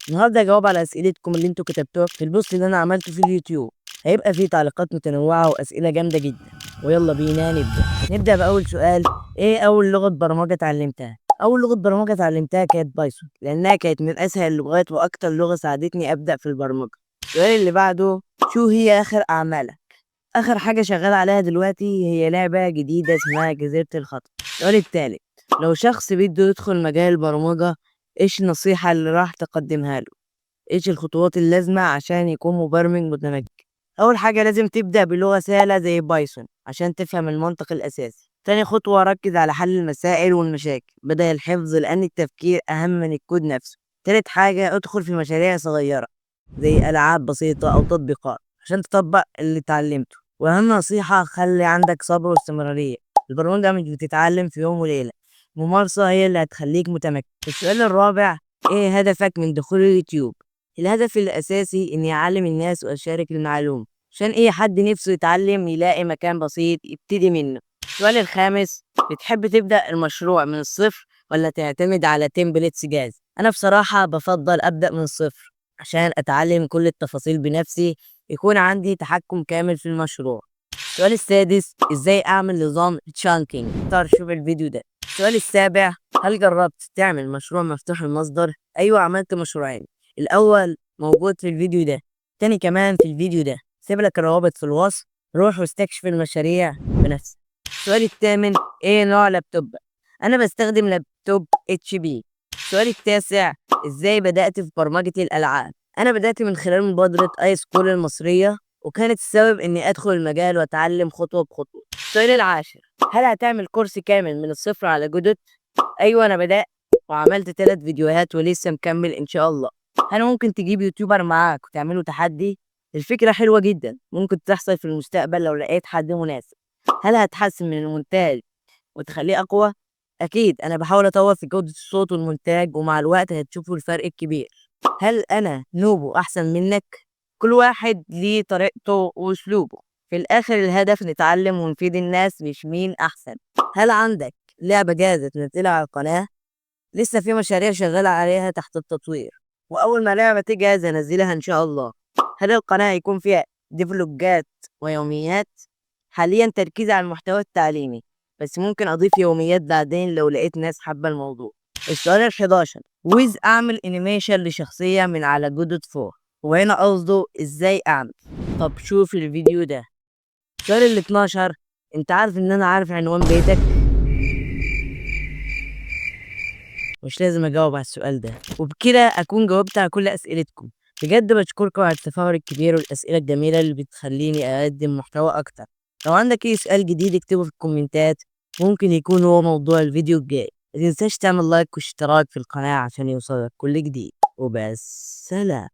النهارده هجاوب على اسئلتكم اللي انتوا كتبتوها في ال post اللي انا عملته في اليوتيوب. هيبقى فيه تعليقات متنوعة واسئلة جامدة جدا، ويلا بينا نبدأ. بأول سؤال: ايه اول لغة برمجة اتعلمتها؟ اول لغة برمجة اتعلمتها كانت Python، لانها كانت من اسهل اللغات واكتر لغة ساعدتني ابدأ في البرمجة. السؤال اللي بعده: شو هي اخر اعمالك؟ اخر حاجة شغال عليها دلوقتي هي لعبة جديدة اسمها جزيرة الخطر. السؤال التالت: لو شخص بده يدخل مجال البرمجة، ايش النصيحة اللي راح تقدمها له؟ ايش الخطوات اللازمة عشان يكون مبرمج متمكن؟ اول حاجة لازم تبدأ بلغة سهلة زي Python عشان تفهم المنطق الاساسي. تاني خطوة، ركز على حل المسائل والمشاكل بدل الحفظ، لان التفكير اهم من الكود نفسه. تالت حاجة، ادخل في مشاريع صغيرة زي العاب بسيطة او تطبيقات عشان تطبق اللي اتعلمته. واهم نصيحة، خلي عندك صبر واستمرارية، البرمجة مش بتتعلم في يوم وليلة، الممارسة هي اللي هتخليك متمكن. السؤال الرابع: ايه هدفك من دخول اليوتيوب؟ الهدف الاساسي اني اعلم الناس واشارك المعلومة، عشان اي حد نفسه يتعلم يلاقي مكان بسيط يبتدي منه. السؤال الخامس: بتحب تبدأ المشروع من الصفر ولا تعتمد على templates جاهز؟ انا بصراحة بفضل ابدأ من الصفر عشان اتعلم كل التفاصيل بنفسي، يكون عندي تحكم كامل في المشروع. السؤال السادس: ازاي اعمل نظام chunking؟ تعال شوف الفيديو ده. السؤال السابع: هل جربت تعمل مشروع مفتوح المصدر؟ ايوه، عملت مشروعين، الاول موجود في الفيديو ده، تاني كمان في الفيديو ده، سيب لك الروابط في الوصف، روح واستكشف المشاريع بنفسك. السؤال الثامن: ايه نوع لابتوب؟ انا بستخدم لابتوب HP. السؤال التاسع: ازاي بدأت في برمجة الالعاب؟ انا بدأت من خلال مبادرة iSchool المصرية، وكانت السبب اني ادخل المجال واتعلم خطوة بخطوة. السؤال العاشر: هل هتعمل كورس كامل من الصفر على Godot؟ ايوه، انا بدأت وعملت 3 فيديوهات ولسه مكمل ان شاء الله. هل ممكن تجيب YouTuber معاك وتعملوا تحدي؟ الفكرة حلوة جدا، ممكن تحصل في المستقبل لو لقيت حد مناسب. هل هتحسن من المونتاج وتخليه اقوى؟ اكيد، انا بحاول اطور في جودة الصوت والمونتاج، ومع الوقت هتشوفوا الفرق الكبير. هل انا noob احسن منك؟ كل واحد ليه طريقته واسلوبه، في الاخر الهدف نتعلم ونفيد الناس، مش مين احسن. هل عندك لعبة جاهزة تنزلها على القناة؟ لسه في مشاريع شغالة عليها تحت التطوير، واول ما لعبة تجهز هنزلها ان شاء الله. هل القناة هيكون فيها devlogات ويوميات؟ حاليا تركيزي على المحتوى التعليمي، بس ممكن اضيف يوميات بعدين لو لقيت ناس حابة الموضوع. السؤال الحداشر: وإز اعمل animation لشخصية من على Godot 4؟ وهنا قصده ازاي اعمل. طب شوف الفيديو ده. السؤال الاتناشر: انت عارف ان انا عارف عنوان بيتك؟ مش لازم اجاوب على السؤال ده. وبكده اكون جاوبت على كل اسئلتكم. بجد بشكركم على التفاعل الكبير والاسئلة الجميلة اللي بتخليني اقدم محتوى اكتر. لو عندك اي سؤال جديد اكتبه في الكومنتات، ممكن يكون هو موضوع الفيديو الجاي. ما تنساش تعمل like واشتراك في القناة عشان يوصلك كل جديد. وبس، سلام.